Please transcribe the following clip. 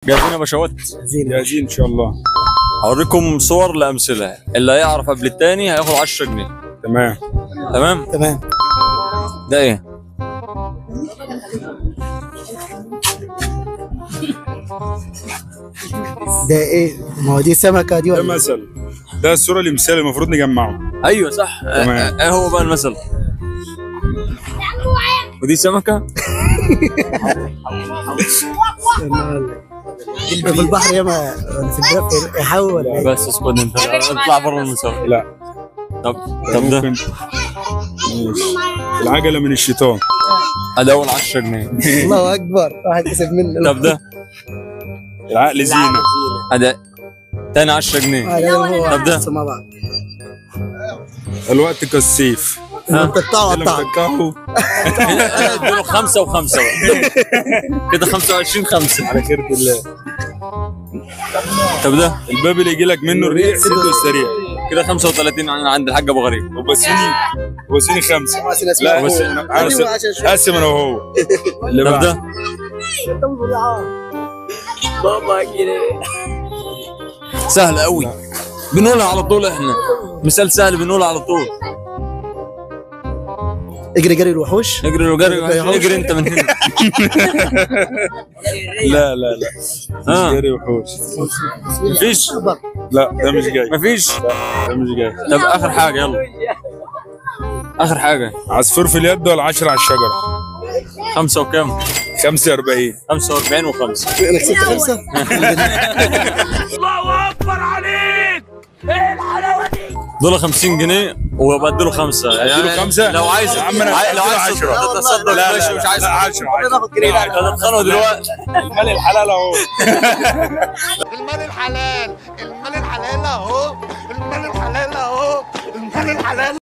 جاهزين يا باشوات؟ جاهزين ان شاء الله. هوريكم صور لامثله، اللي هيعرف قبل التاني هياخد 10 جنيه. تمام تمام تمام. ده ايه؟ ده ايه؟ ما هو دي سمكة دي ولا ده مثل؟ ده الصورة المثال المفروض نجمعه. ايوه صح. تمام. ايه هو بقى المثل؟ ودي سمكة؟ في البحر ياما ولا في الجراف يحاول ولا ايه؟ بس اسكت انت، اطلع بره المسابقة. لا. طب ده ماشي. العجلة من الشيطان. ادي اول 10 جنيه. الله اكبر، واحد كسب مني. طب ده العقل زينة. ادي تاني 10 جنيه. طب ده مع بعض. الوقت كالسيف. تقطعه قطعه. انا اديله 5 و5 بقى كده 25 5 على خيرة الله. طب ده الباب اللي يجي لك منه الريح سده السريع. كده 35 عند الحاج ابو غريب. وبسيني 5. لا قسم انا وهو. طب ده بابا جنيه. سهل قوي، بنقولها على طول احنا، مثال سهل بنقولها على طول. اجري جري الوحوش. اجري جري الوحوش. اجري انت من هنا. لا لا لا مش جري وحوش. مفيش؟ لا ده مش جاي. مفيش؟ لا ده مش جاي. طب اخر حاجة، يلا اخر حاجة. عصفور في اليد ولا 10 على الشجرة؟ 5 وكام؟ 45. 45 و5. انا كسبت 5. الله اكبر عليك، ايه الحلاوة دي؟ دول 50 جنيه وبدله 5. يعني 5؟ لو عايز يا عم انا لو عايز تتصدق ماشي، مش عايز 10. هتتخانقوا دلوقتي. المال الحلال اهو. المال الحلال، المال الحلال اهو، المال الحلال اهو، المال الحلال.